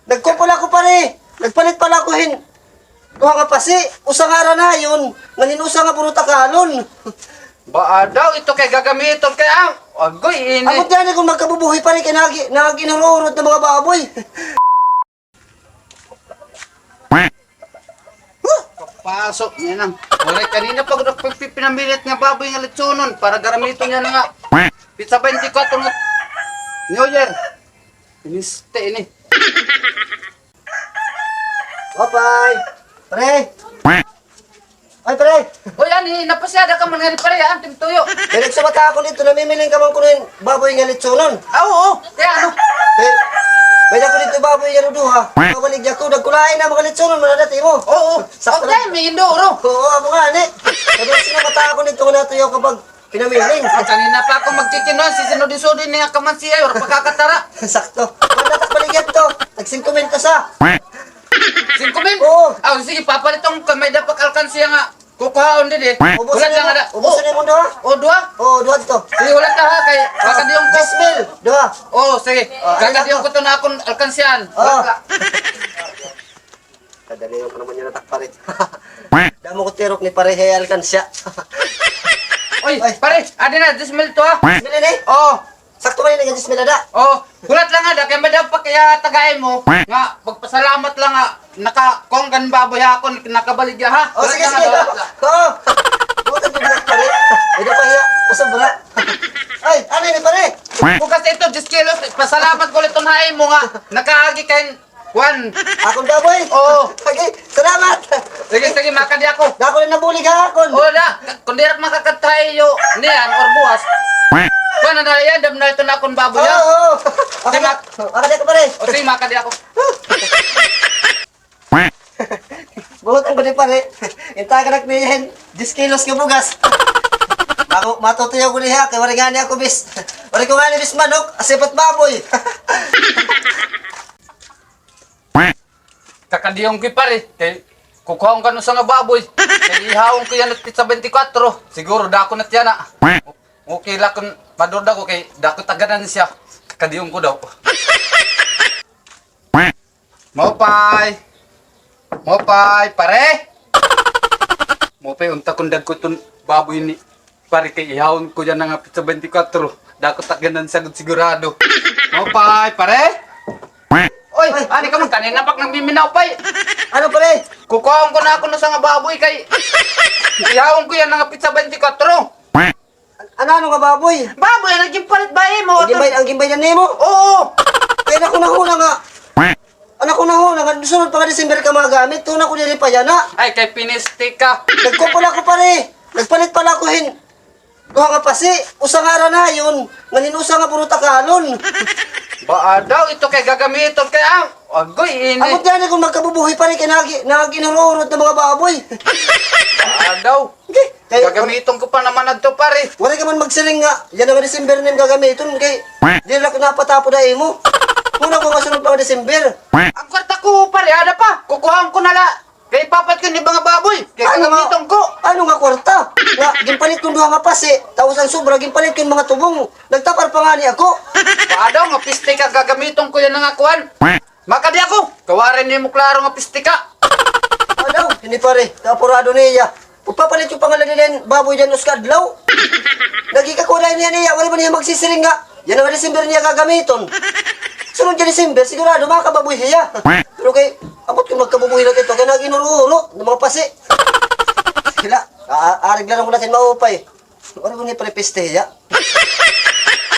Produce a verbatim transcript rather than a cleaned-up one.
Nagkuan pala ako, pare. Nagpalit pala ako hin duha nga pasi. Usa nga aranayon, ngan hin usa nga burutakalon. Baa daw, ito kay gagamiton kay ang, agoy, ini. Ambot gani kon magkabubuhi, pare, kay nagi-, nag-inururot na mga baboy. Huh? Kapaso niya nang. Waray, kanina pa gud ako pagpipinamilit nga baboy nga litsonon para garamiton niya na nga. Petsa twenty-four nga New Year. Piniste ini. Opay! Pre! Ay, pre! Oy, ani, napasyada ka man ngani, pare, ha, antim tuyo. Kay nagsumat ako didto, namimiling ka man kuno hin baboy nga litsonon. Ah, oo. Kay ano? Kay, may-ada ko didto baboy nga duduha. Mabaligya ko, nagkulain na mga litsonon, man-ada it imo. Oo. Sakto. Okay, may induro. Oo, amo ngani. Kay nagsumat ako didto nga natuyo ka pag pinamiling. Ah, kanina pa ako magkikinuan, sisinudi-sudi niya ka man siya, wala pa kakatara. Sakto. Wala na, tak baligya to. Tag singko mil to sa. Singko mil? Oo. Ah, sige, papaliton ko, may-ada pa ak alkansiya nga kukuhaon didi. Hulat lang ada. Ubos na imo duha? O, duha? O, duha dito. Sige, hulat lang ha, kay kakadiyong ko. Diyes mil, duha. O, sige. Kakadiyong ko to na akon alkansiyahan. O. Hulat lang. Kadali ko naman yana, tak pare. Damo ko tirok ni pare, hay alkansiya. Oy, pare, adi na, diyes mil to ha. Diyes mil ini? O. Sakto ba ini nga diyes mil ada? O, hulat lang ada, kay may-ada pa ak itaga ha imo nga pagpasalamat lang nga nakakuan ka hin baboy ha akon, nakabaligya ha. O, sige, sige. O. Buti ko, pare. May-ada pa hiya, pasobra. Ay, ano ini, pare? Bugas ito, diyes kilos. Pasalamat ko ulit ha imo nga nakaagi ka hin kuan. Akon baboy? Oo. Sige, salamat. Sige, sige, makadi ako. Dako na nabulig ha akon. Oo na. Kon diri ak makakatayo niyan or buwas, kuan na, iandam na ito na akon baboy, ha? Oo, oo. Sige, makadi ako, pare. O, sige, makadi ako. Buot ko ni pare. Intagan ak niyan diyes kilos nga bugas. Ako, matutuyo ko niya, kay waray ngani ako bis. Waray ko ngani bis manok, asipat baboy. Kakadiyong ko, pare, kay kukuhaon ko hin usa nga baboy. Kay ihawon ko yana petsa twenty-four. Siguro dako na yana. Okay la kon madurda ko kay dako it ganansya. Kakadiyong ko daw. Maupay. Maupay, pare. Maupay, unta kon dagko iton baboy ni pare kay ihawon ko yana nga petsa twenty-four. Dako it ganansya gud sigurado. Maupay, pare. Oy, ani ka man, kanina pa ak nagmiminaupay. Ano, pare? Kukuhaon ko na akon usa nga baboy kay ihawon ko yana nga petsa twenty-four. An-, ano, ano nga baboy? Baboy, an ginpalit ba imo? An ginbay-, an ginbaydan nimo? Oo. Kay an akon nahuna nga, an akon nahuna nga, sunod pa nga December ka magamit, tuna ko diri pa yana. Ay, kay piniste ka. Nagkuan pala ako, pare. Nagpalit pala ako hin duha nga pasi, usa nga aranayon, ngan hin usa nga burutakalon. Baa daw, ito kay gagamiton kay ang, agoy, ini. Ambot gani kon magkabubuhi, pare, kay nagi-, nag-inururot na mga baboy. Baa daw. Kay gagamiton ko pa naman adto, pare. Waray ka man magsiring nga yana nga December na im gagamiton kay diri la ko napatapod ha imo. Huna ko nga sunod pa nga December. An kwarta ko, pare, ada pa. Kukuhaon ko na la. Kay ipapalit ko hin iba nga baboy. Kay gagamiton ko. Ano nga kwarta? Nga ginpalit ko hin duha nga pasi. Tapos an sobra ginpalit ko hin mga tubong. Nagtapar pa ngani ako. Baa daw nga piste ka, gagamiton ko yana nga kuan. Makadi ako! Kay waray nimo klaro nga piste ka. Ano? Ini pare, apurado niya. Pagpapalit ko pa nga la dida hin baboy dida usa ka adlaw. Nagkakakuan niya niya, waray man niya magsisiring nga yana nga December niya gagamiton. Sunod nga December, sigurado makababoy hiya. Pero kay, ambot kon magkabubuhi na ito, kay nag-inuro-uro, nga mga pasi. Sila, a-, a-, ariglan ko natin maupay. Waray man ni pare piste hiya.